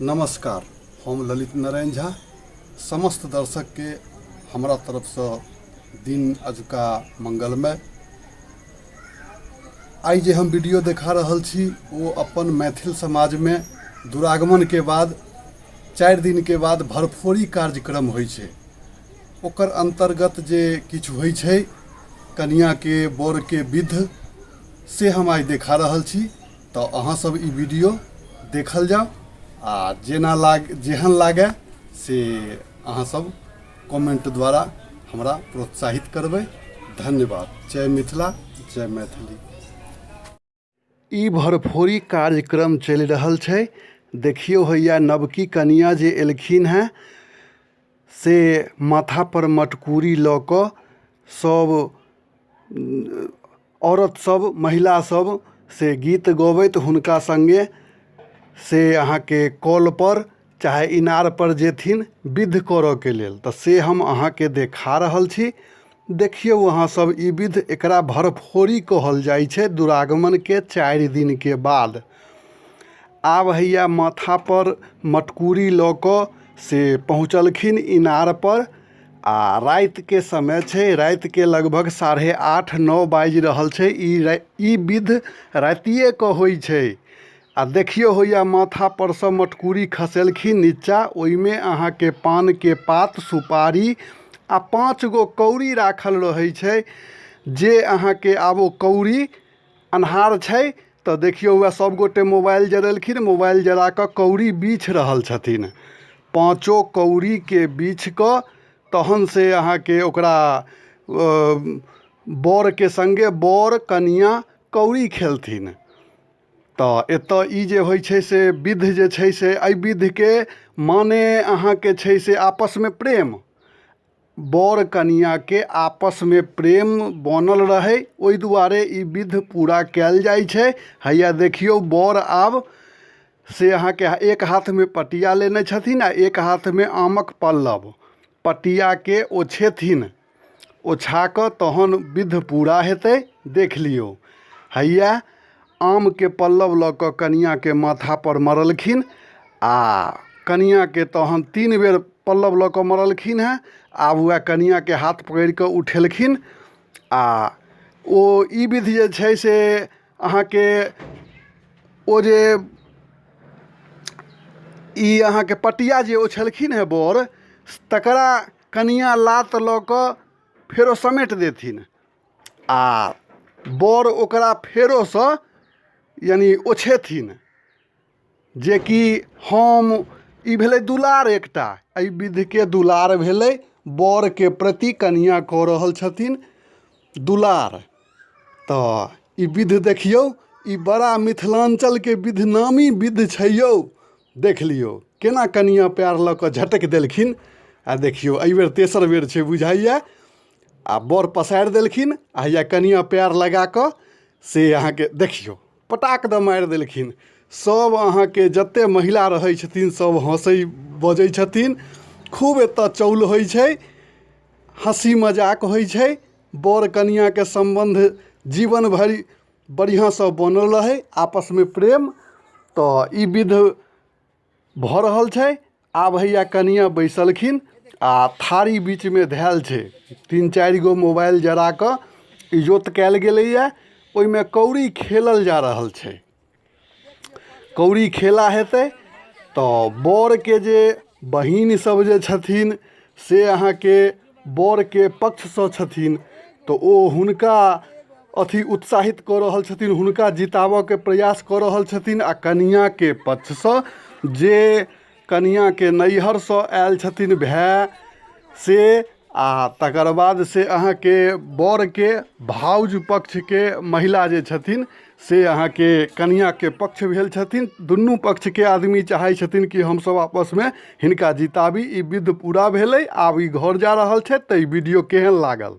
नमस्कार, हम ललित नारायण झा। समस्त दर्शकके हमरा तरफसँ दिन अजुका मंगलमय। आइ जे हम वीडियो देखा रहल छी ओ अपन मैथिल समाजमे दुरागमनके बाद 4 दिनके बाद भरफोरी कार्यक्रम होइ छै, ओकर अन्तर्गत जे किछु होइ छै कनिआँके बरके विध, से हम आइ देखा रहल छी। तऽ अहाँ सब ई वीडियो देखल जाउ आ जेना लाग जेहन लागए से अहाँ सब कमेंट द्वारा हमरा प्रोत्साहित करबै। धन्यवाद। जय मिथिला, जय मैथिली। ई भरफोरी कार्यक्रम चलि रहल छै। देखियौ हैया नवकी कनिया जे एलखिन हेँ से माथा पर मटकूरी लऽ कऽ सब औरत सब, महिला सब से गीत गबैत हुनका सङ्गे से अहाँके कल पर चाहे इनार पर जेथिन विध करऽके लेल, तऽ से हम अहाँके देखा रहल छी। देखियौ अहाँ सब ई विध, एकरा भरफोरी कहल जाइ छै। दुरागमनके 4 दिनके बाद आब हैया माथा पर मटकूरी लऽ कऽ से पहुँचलखिन इनार पर आ रातिके समय छै, रातिके लगभग 8:30-9 बाजि रहल छै। ई विध रातिए कऽ होइ छै। आ देखियौ होइया माथा परसँ मटकूरी खसेलखिन नीचा, ओहिमे अहाँके पानके पात, सुपारी आ 5 गो कौड़ी राखल रहै छै, जे अहाँके आब ओ कौड़ी अन्हार छै तऽ देखियौ वएह सब गोटे मोबाइल जरेलखिन, मोबाइल जरा कऽ कौड़ी बीछ रहल छथिन। 5 कौड़ीके बीछ कऽ तहन से अहाँके ओकरा बरके सङ्गे बर कनिआ कौड़ी खेलथिन। तऽ एतऽ ई जे होइ छै से विध जे छै से एहि विधके माने अहाँके छै से आपसमे प्रेम, बर कनिआँके आपसमे प्रेम बनल रहै, ओहि दुआरे ई विध पूरा कयल जाइ छै। हैया देखियौ बर आब से अहाँके एक हाथमे पटिया लेने छथिन आ एक हाथमे आमक पल्लव, पटियाके ओछेथिन, ओछा कऽ तहन विध पूरा हेतै। देख लियौ हैया आमके पल्लव लऽ कऽ कनिआँके माथापर मरलखिन आ कनिआँके तहन 3 बेर पल्लव लऽ कऽ मरलखिन हेँ। आब वएह कनिआँके हाथ पकड़ि कऽ उठेलखिन आ ओ ई विध जे छै से अहाँके ओ जे ई अहाँके पटिया जे ओछलखिन हेँ बर, तकरा कनिआँ लात लऽ कऽ फेरो समेट देथिन आ बर ओकरा फेरोसँ यानि ओछेथिन, जेकि हम ई भेलै दुलार एकटा, एहि विधके दुलार भेलै, बरके प्रति कनिआँ कऽ रहल छथिन दुलार। तऽ ई विध देखियौ, ई बड़ा मिथिलाञ्चलके विध, नामी विध छै यौ। देख लियौ केना कनिआँ पएर लऽ कऽ झटकि देलखिन आ देखियौ एहिबेर तेसर बेर छै बुझाइए। आ बर पसारि देलखिन आ हैया कनिआँ पएर लगा कऽ से अहाँके देखियौ पटाक दऽ मारि देलखिन। सब अहाँके जते महिला रहै छथिन सब हँसै बजै छथिन, खूब एतऽ चौल होइ छै, हँसी मजाक होइ छै। बर कनिआँके सम्बन्ध जीवन भरि बढ़िआँसँ बनल रहै, आपसमे प्रेम। तऽ ई विध भऽ रहल छै। आब हैया कनिआँ बैसलखिन आ थारी बीचमे धयल छै, 3-4 गो मोबाइल जरा कऽ इजोत कयल गेलैए, ओहिमे कौड़ी खेलल जा रहल छै। कौड़ी खेला हेतै तऽ बरके जे बहिन सब जे छथिन से अहाँके बरके पक्षसँ छथिन, तऽ ओ हुनका अथी उत्साहित कऽ रहल छथिन, हुनका जिताबऽके प्रयास कऽ रहल छथिन। आ कनिआँके पक्षसँ जे कनिआँके नैहरसँ आयल छथिन भाय से, आ तकर बाद से अहाँके बरके भाउज पक्षके महिला जे छथिन से अहाँके कनिआँके पक्ष भेल छथिन। दुनू पक्षके आदमी चाहै छथिन कि हमसब आपसमे हिनका जिताबी। ई विध पूरा भेलै, आब ई घर जा रहल छथि। तऽ ई वीडियो केहन लागल?